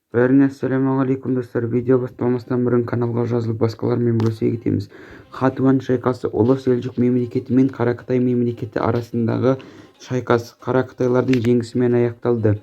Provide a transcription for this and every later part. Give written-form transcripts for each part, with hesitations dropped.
Бәріне ассалаумағалейкум, достар! Видео басталмастан бұрын каналға жазылып, басқалармен бөлісе кетеміз. Қатуан шайқасы — Ұлы Селжұқ мемлекеті мен Қарақытай мемлекеті арасындағы шайқас. Қарақытайлардың жеңісімен аяқталды.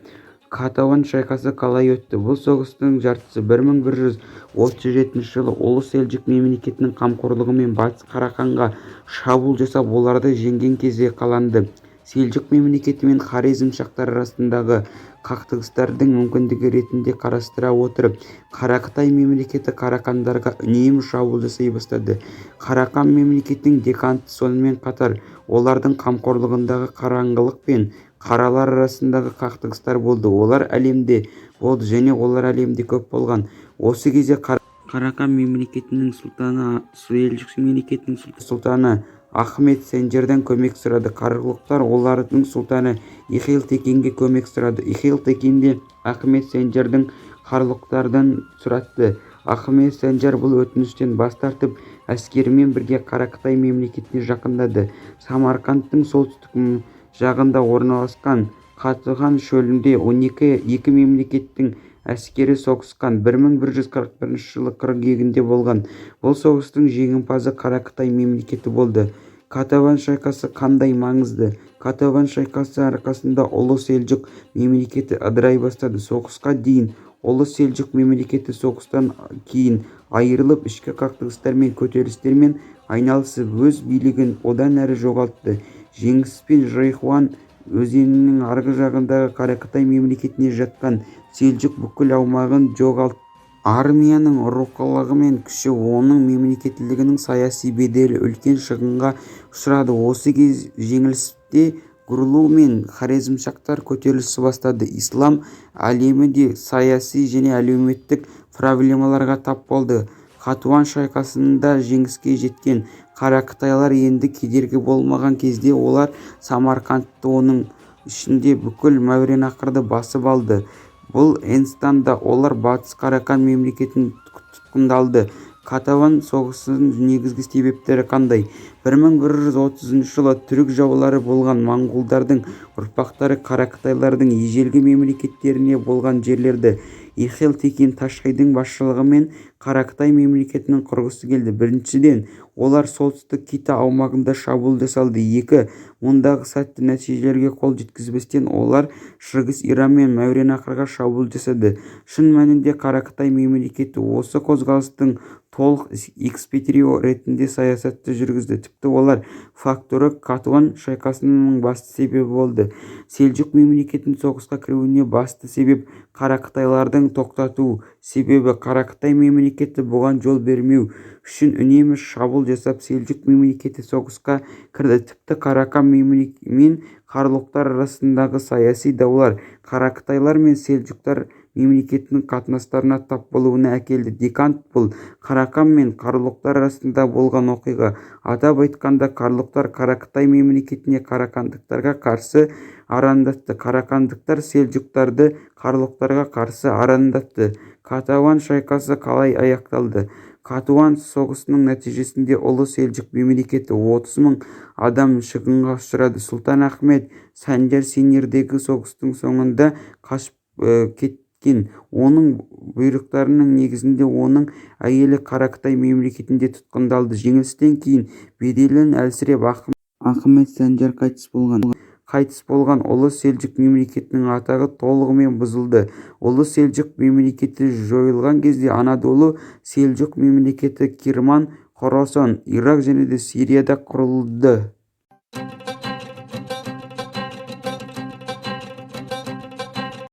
Қатауан шайқасы қалай өтті? Бұл соғыстың жартысы 1137 жылы Ұлы Селжұқ мемлекетінің қамқорлығымен Батыс Қарақанға шабуыл жасап, оларды жеңген кезде қаланды. Селжұқ мемлекеті мен Хорезм шахтар арасындағы қақтығыстардың мүмкіндігі ретінде қарастыра отырып, Қарақытай мемлекеті Қарақандарға үнемі шабуыл жасай бастады. Қарақан мемлекетінің деканты сонымен қатар олардың қамқорлығындағы Қараңғылық пен Қаралар арасындағы қақтығыстар болды. Олар әлемде болды және олар әлемде көп болған. Осы кезде Қарақан мемлекетінің сұлтаны Селжұқ мемлекетінің сұлтаны Ахмет Сенджерден көмек сұрады. Қарлұқтар олардың сұлтаны Ихил-Текинге көмек сұрады. Ихил-Текин де Ахмет Сенджердің қарлұқтардан сұратты. Ахмет Сенджер бұл өтініштен бас тартып, әскерімен бірге Қарақытай мемлекетіне жақындады. Самарқандтың солтүстік жағында орналасқан Қатуған шөлінде екі мемлекеттің әскері соғысқан. 1141 жылы қыркүйегінде болған бұл соғыстың жеңімпазы Қарақытай мемлекеті болды. Катаван шайқасы қандай маңызды? Катаван шайқасы арқасында Ұлы Селжұқ мемлекеті ыдырай бастады. Соғысқа дейін Ұлы Селжұқ мемлекеті соғыстан кейін айырылып, ішкі қақтығыстар мен көтерілістермен айналысып, өз билігін одан әрі жоғалтты. Жеңіспен Жайхуан өзенінің арғы жағындағы Қарақытай мемлекетіне жатқан Селжұқ бүкіл аумағын жоғалтты. Армияның рухылығы мен күші, оның мемлекеттілігінің саяси беделі үлкен шығынға ұшырады. Осы жеңілісте Гурлу мен Хорезмшахтар көтерілісі бастады. Ислам әлемі де саяси және әлеуметтік проблемаларға тап болды. Қатуан шайқасында жеңіске жеткен қарақытайлар енді кедергі болмаған кезде олар Самарқандты, оның ішінде бүкіл Мәуереннахрды басып алды. Бұл Энстанда олар Батыс Қарақан мемлекетін тұтқындалды. Катаван соғысының негізгі себептері қандай? 1130 жылы түрік жаулары болған моңғолдардың ұрпақтары қарақытайлардың ежелгі мемлекеттеріне болған жерлерді Ихил-Текин Ташхидің басшылығымен Қарақытай мемлекетін құрғысы келді. Біріншіден, олар Солтүстік Кита аумағында шабуыл жасалды. Екі, мұндағы сәтті нәтижелерге қол жеткізбестен, олар Шығыс Иран мен Мәуереннахрға шабуыл жасады. Шын мәнінде, Қарақытай мемлекеті осы қозғалыстың толық экспедиторы ретінде саясатты жүргізді. Тіпті олар факторы Катуан шайқасының басты себебі болды. Селжұқ мемлекетінің соғысқа кіруіне басты себеп қарақытайлардың тоқтату. Себебі Қарақытай мемлекеті бұған жол бермеу үшін үнемі шабуыл жасап, Селжұқ мемлекеті соғысқа кірді. Тіпті Қарақан мен Қарлұқтар арасындағы саяси даулар Қарақытайлар мен Селжұқтар мемлекетінің қатынастарына тап болуына әкелді. Декант бұл Қарақан мен Қарлұқтар арасында болған оқиға. Атап айтқанда, Қарлұқтар Қарақытай мемлекетіне Қарақандықтарға қарсы арандатты, Қарақандықтар Селжұқтарды Қарлұқтарға қарсы арандатты. Катауан шайқасы қалай аяқталды? Катуан соғысының нәтижесінде Ұлы Селжұқ мемлекеті 30 мың адам шығынға ұшырады. Сұлтан Ахмет Санджар Синердегі соғыстың соңында қашып кеткен. Оның бұйрықтарының негізінде оның әйелі Қарақытай мемлекетінде тұтқындалды. Жеңілістен кейін беделі әлсіреп, Ахмет Санджар қайтыс болған. Қайтыс болған Ұлы Селжұқ мемлекетінің атағы толығымен бұзылды. Ұлы Селжұқ мемлекеті жойылған кезде Анадолу Селжұқ мемлекеті Кирман, Хоросан, Ирак және Сирияда құрылды.